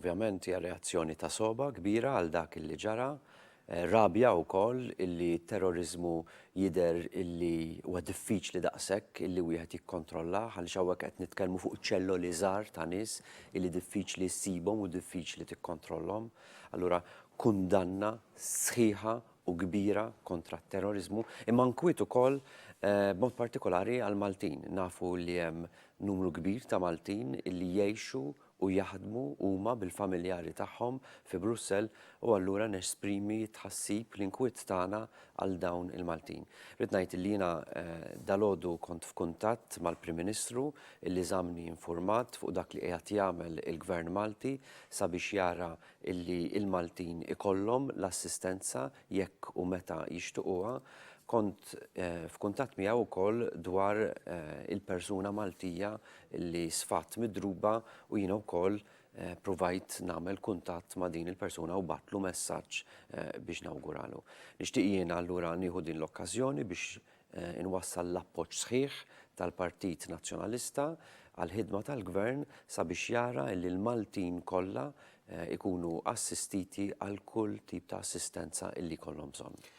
Ovvjament hija reazzjoni ta' sogħba kbira għal dak illi ġara, rabja wkoll illi t-terroriżmu jidher illi huwa diffiċli daqshekk illi wieħed jikkontrollah għaliex hawnhekk qed nitkellmu fuq ċelloli żgħar ta' nies illi diffiċli ssibhom u diffiċli tikkontrollhom. Allura kundanna sħiħa u kbira kontra t-terroriżmu, imma nkwiet ukoll b'mod partikolari għall-Maltin. Nafu li hemm numru kbir ta' Maltin illi jgħixu u jaħdmu huma bil-familjari tagħhom fi Brussell u allura nesprimi t-tħassib, l-inkwiet tagħna għal dawn il-Maltin. Rrid ngħid illi jiena dalgħodu kont f'kuntatt mal-Prim Ministru illi żammni infurmat fuq dak li qiegħed jagħmel il-Gvern Malti sabiex jara illi l-Maltin ikollhom l-assistenza jekk u meta jixtiquha. Kont f'kuntatt miegħu wkoll dwar il-persuna Maltija li sfat midruba u jiena wkoll pruvajt nagħmel kuntatt ma' din il-persuna u bgħattlu messaġġ biex nawguralu. Nixtieq jiena allura nieħu din l-okkażjoni biex inwassal l-appoġġ sħiħ tal-Partit Nazzjonalista għall-ħidma tal-Gvern sabiex jara li l-Maltin kollha jkunu assistiti għal kull tip ta' assistenza illi jkollhom bżonn.